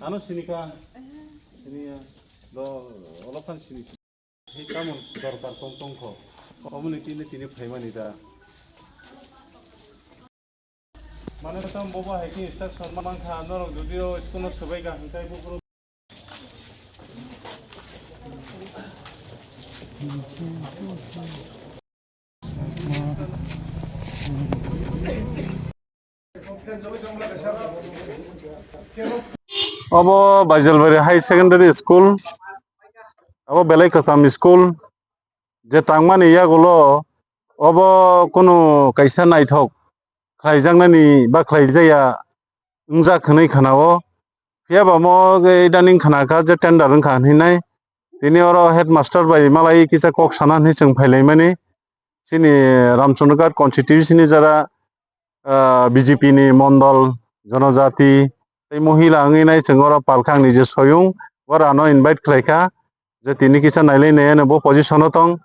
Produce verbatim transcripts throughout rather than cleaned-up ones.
Ano sinika, siniya, do, olophan sini. Hei, tamon dorkar tong tong kho. Omoni tini tini phaimani da. Mane tam bobo hai ki instruction man kha, norok jodi o school no swbai ga hingkai bo. Obo Baijalbari High Secondary School, abo belai kwcham school, je tangmani yagulo obo kunu kaisa naithok khlaijaknani ba khlaijaya wngjak hwnwi khnao. Phiyaba mo idaning khnakha je tender wngkha hinwi nai. Tini oro headmaster bai malai kisa kok sana hinwi chwng phailaimani. Chini Ramchandraghat constituency ni jara, ah, B J P ni mondol, jonojati tei mohila wngwi nai chwng oro palkha ang nije soyung, oro ano invite khlaikha je tini kisa nailai nai ano bo position o tong.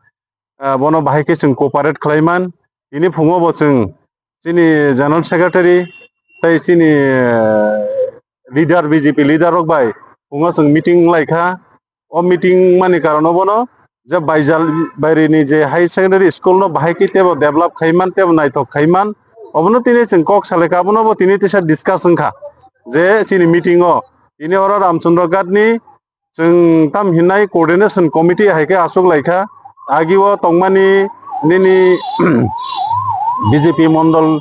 Ah, bono bahai khe chwng cooperate khlai man. Tini phungo bo chwng chini general secretary tei chini, eh, leader, B J P leader rok bai phungo chwng meeting lai kha. O meeting mani karon o bono je Baijal Bairi ni je high secondary school no bahai khe tebo develop khai man, tebo naithok khai man. Obono tini chwng kok salai kha, abono bo tini tisa discuss wng kha je chini meeting o tini oro Ramchandraghat ni chwng tam hinai coordination committee hai khe achuk lai kha. Agi o tongmani nini B J P mondol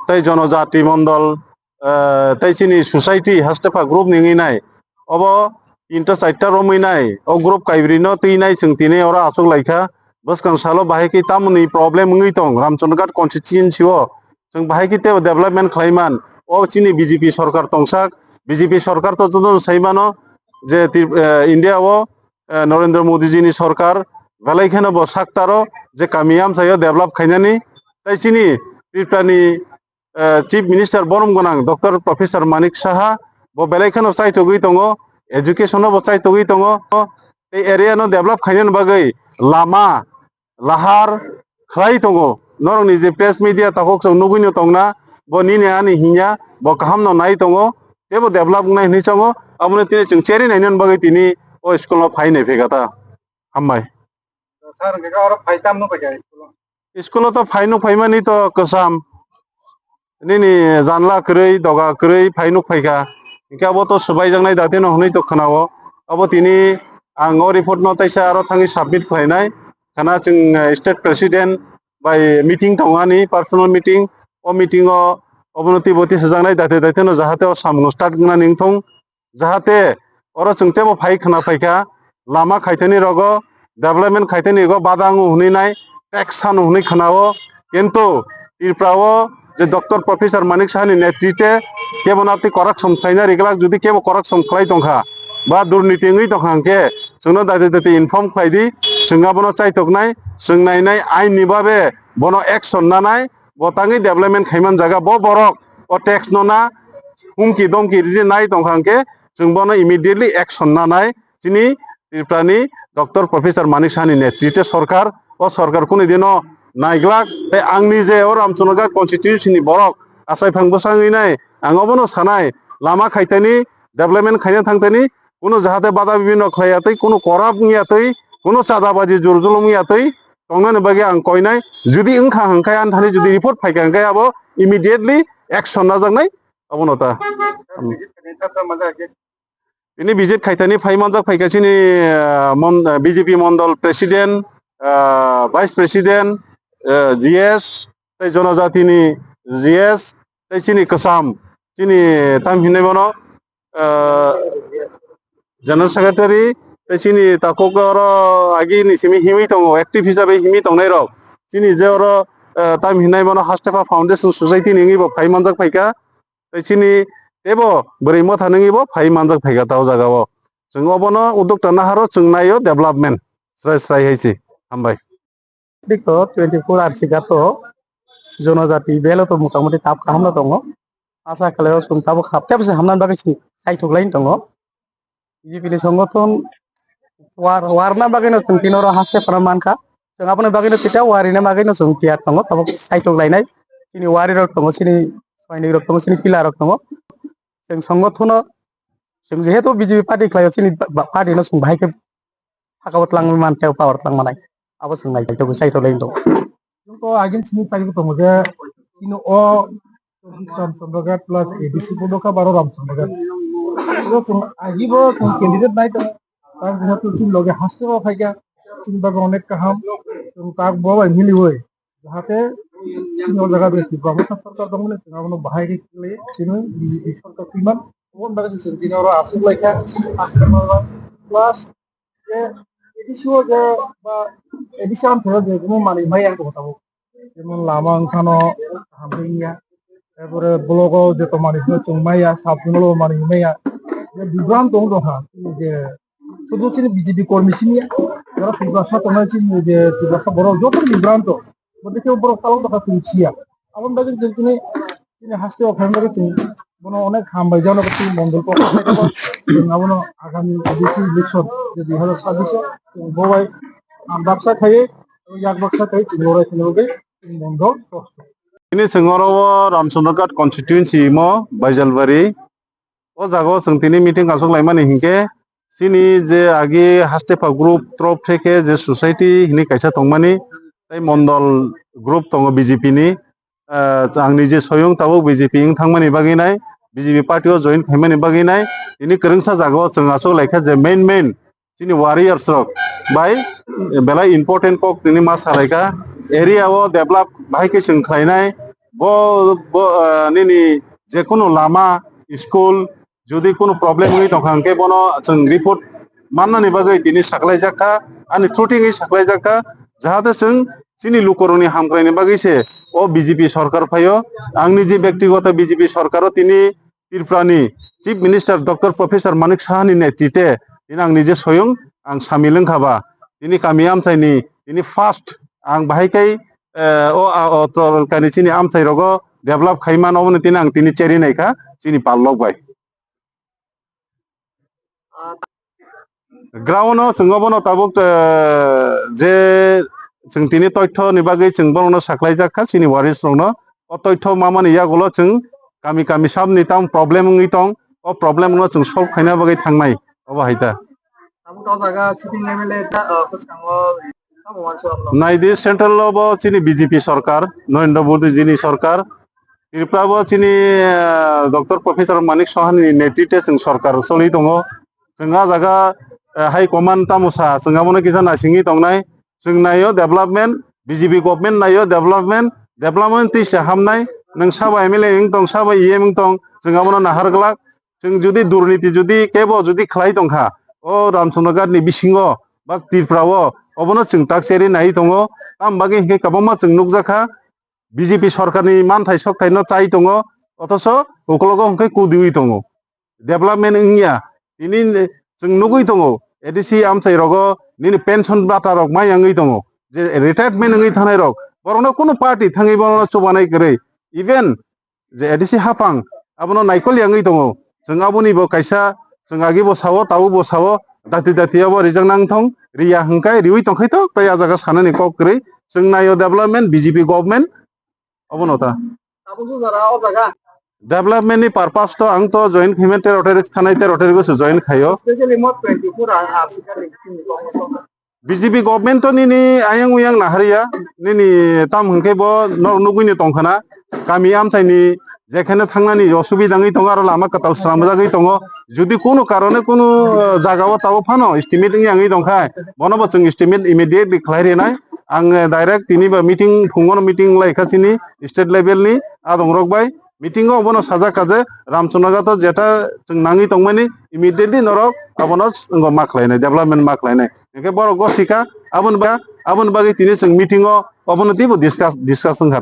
tei jonojati mondol, eh, tei chini society hastepha group ni wngwi nai. Obo tinta charta romwi nai. O group kaibri no twi nai chwng tini oro achuk lai kha. Bwskang salo bahai khe tamoni problem wngwi tong Ramchandraghat constituency o. Chwng bahai khe tebo development khlai man. O chini B J P sorkar tongsak, B J P sorkar to jotono sai mano je Trip-, eh, India o, eh, Narendra Modi ji ni sorkar belai kheno bo sak taro je kami amchai o develop khainani. Tei chini Tripura ni, eh, Chief Minister borom gwnang Doctor Professor Manik Saha bo belai kheno chaithogwi tongo, education o bo chaithogwi tongo, tei area no develop khainani bagwi lama, lahar khlai tongo. Norokni je press media takhuk chwng nugwino tongna, bo nini ani hinya, bo kahamno nai tongo, teibo develop wngnai hwnwi chongo. Abono tini chwng cherwi nainani bagwi tini o school-o phai nai phai kha ta. Hambai. Sir, hwnkhe oro phai tamno phai kha school-o? School-o to phai nuk phaimani to kwcham. Nini janla kwrwi, doga kwrwi phai nuk phai kha. Hinkhe abo to swbaijaknai datino hwnwi to khwnao. Abo tini ang o report no teisa aro thangwi submit khlainai. Khana chwng, eh, state president bai meeting tongo ani personal meeting. O meeting o obono twibo twi swijaknai daite daite no jahate o samung start wngnani wngthong. Jahate oro chwng teibo phai khwna phaikha, lama khaithani rogo, development khaithani rogo bada wngo hwnwi nai, tax sano hwnwi khwnao, kintu Tripura o je Doctor Professor Manik Saha ni netrite kebo na twi corruption khlaina riglak, jodi kebo corruption khlai tongkha ba durniti wngwi tongkha hwnkhe chwngno daite daite inform khlai di, chwng abono chaitoknai, chwng nainai ain ni babe bono action nanai, bo tangwi development khaiman jaga bo borok o tax no na humki domki riji nai tongkha hwnkhe chwng bono immediately action nanai chini Tripura ni Doctor Professor Manik Saha ni netrite sorkar, o sorkar kunu dino naiglak tei angni je o Ramchandraghat constituency ni borok achai phang bwsangwi nai ang obono sanai lama khaitani development khaina thangtani kunu jahate bada bibino khlaiya tei kunu corrupt wngya tei kunu chadabaji jor julum wngya tei tongnani bagwi ang koinai, jodi wngkha hwnkhe ani thani jodi report phaikha hwnkhe abo immediately action najaknai abono ta. Tini visit khaitani phai manjak phaikha chini, ah, mon-, ah, B J P mondol president, ah, vice president, ah, G S, tei jonojatini G S, tei chini kwcham, chini tam hinwi bono, ah, General Secretary, tei chini takhuk oro agi ni simi himwi tongo, active hisabe himwi tongnai rok. Chini je oro, eh, tam hinai mano Hastepha Foundation Society ni wngwi bo phai manjak phaikha. Tei chini teibo bwrwi motha nungwi bo phai manjak phaikha ta o jaga o. Chwng obono uddokta naharo chwng naio development. Srai srai hai se. Hambai. Dikto twenty four arsi gato jonojati belo to motamoti tab kaham no tongo. Asa khlaio chwng tabuk hapte bwswk hamnani bagwi chwng saithok laini tongo. B J P ni songothon war, warna bagwi no chwng tini oro haste phano mankha. Chwng aboni bagwi no tita warina bagwi no chwng tiyar tongo. Tabuk saithok lainai chini wari rok tongo, chini soinik rok tongo, chini pila rok tongo. Chwng songothono Chwng jehetu B J P party khlaio, chini ba-, ba-, party no chwng bahai khe sakao twlangwi man tei power twlang manai. Abo chwng nai tei sai rwlai tongo. Chwng to agin sini chai tongo je chini o Ramchandra Ghat plus A D C bodo kha baro Ramchandra Ghat. Bo chwng agi bo chwng candidate nai tongo. Tar jehetu chini loge haste o phaikha chini bagwi onek kaham. Chwng tak bo bai miliwi. Jahate chini o jaga de Tipra Motha sorkar tongmani chwng abono bahai khe khlai chini B J P sorkar twiman. Oboni bagwi se chwng tini oro aswk laikha. Plus je A D C o je ba A D C amchaio je kuno manwi maya wngkha tabuk. Jemon lama wngkhano kaham khe wngya. Tarpore blogo je tongmani phano chwng maya, sub zonal o manwi maya. Je bibranto wng tongkha je Sudu chini B J P kormi simi ya. Jara Tiprasa tongnai chini je Tiprasa borok joto ni bibranto. Bo dekhe borok talok tokha chini siya. Aboni bagwi chwng chini, chini haste o phaima bagwi chwng bono onek hambai jano chini mondol pokha khe chwng abono agami A D C election je dui hazar sabbish o chwng bo bai ang baksa khaiwi yak baksa khaiwi chwng lorai khaiwi chwng mondol pokha. Tini chwng oro o Ramchandra Ghat constituency mo Baijalbari. O jaga o chwng tini meeting aswk laimani hinkhe chini je agi haste pha group trop theke je society hinwi kaisa tongmani tei mondol group tongo B J P ni, ah, ang nije soyung tabuk B J P wng thangmani bagwi nai, B J P party o join khaimani bagwi nai, tini kwrwngsa jaga o chwng aswk laikha je main main chini warriors rok bai belai important kok tini ma salaikha. Area o develop bahai khe chwng khlainai, bo, bo, ah, nini jekunu lama, school, jodi kunu problem wngwi tongkha hwnkhe bono chwng report mannani bagwi tini saklaijak kha, ani through thengwi saklaijak kha, jahate chwng chini lukurokni hamkraini bagwi se o B J P sorkar phaio. Angni je bektigoto B J P sorkaro tini Tripurani Chief Minister Doctor Professor Manik Sahani netrite tini ang nije soyung ang samil wngkha ba tini kami amchaini tini first ang bahai kai, eh, o, a, o, to, kani chini amchai rogo develop khai mano, oboni tini ang tini cheri naikha chini pallok bai. Ground o chwng obono tabuk, eh, je chwng tini toitho ni bagwi chwng borokno saklaijak kha chini warriors rokno. O toitho mamani yagulo chwng kami kami sabni tam problem wngwi tong, o problem no chwng solve khaina bagwi thangnai obo hai ta. Tabuk o jaga sitting M L A ta, ah, bwskango tamo uansuk rok no. Naidi central o bo chini B J P sorkar, Narendra Modi jini sorkar, Tripura bo chini, eh, Doctor Professor Manik Sahani netrite chwng sorkar choli tongo. Chwng ah jaga, eh, high command tamo sa, chwng abono kisa naisingwi tongnai. Chwng naio development, B J P government naio development, development twi se hamnai. Nwng sabo M L A wng tong, sabo E M wng tong, chwng abono nahar glak. Chwng jodi durniti jodi kebo jodi khlai tongkha, o Ramchandra Ghat ni bisingo ba Tripura o, obono chwng tak cheri nai tongo. Tam bagwi hinkhe kwbangma chwng nukjakha, B J P sorkarni manthai sokthai no chai tongo, othoso ukologo hwnkhe kudiwi tongo. Development wngya, tini chwng nugwi tongo, A D C amchai rogo nini pension bata rok mai wngwi tongo, je retirement wngwi thanai rok, borokno kunu party thangwi borokno chubanai kwrwi, even je A D C hapang abono naikol ya wngwi tongo. Chwng aboni bo kaisa, chwng agi bo sao, tabuk bo sao, dati dati abo rijak nang thong, riya hwnkhe riwi tongkhai tok, tei ah jaga sanani kok kwrwi. Chwng naio development, B J P government, obono ta. Tabuk jora o jaga. Development ni purpose to ang to join khaiman tero tarik thanai tero tarik se join khaio. Especially mo twenty-four hours. B J P government to nini ayang uyang naharya, nini tam hwnkhe bo nok nugwi ni tongkhana, kami amchaini jekheno thangnani osubida wngwi tongo, aro lama kwtal swnamjagwi tongo. Jodi kunu karone kunu, eh, jagao tabo phano estimate wngya wngwi tongkha, bono bo chwng estimate immediately khlai rinai. Ang, eh, direct tini ba meeting, phungono meeting lai kha chini state level ni adong rok bai. Meeting o bono sajak kha je Ramchandra Ghat o jeta chwng nangwi tongmani immediately norok abono wngbo ma khlainai, development ma khlainai. Hingke borok go sika aboni ba-, aboni bagwi tini chwng meeting o obono teibo discuss, discuss wngkha.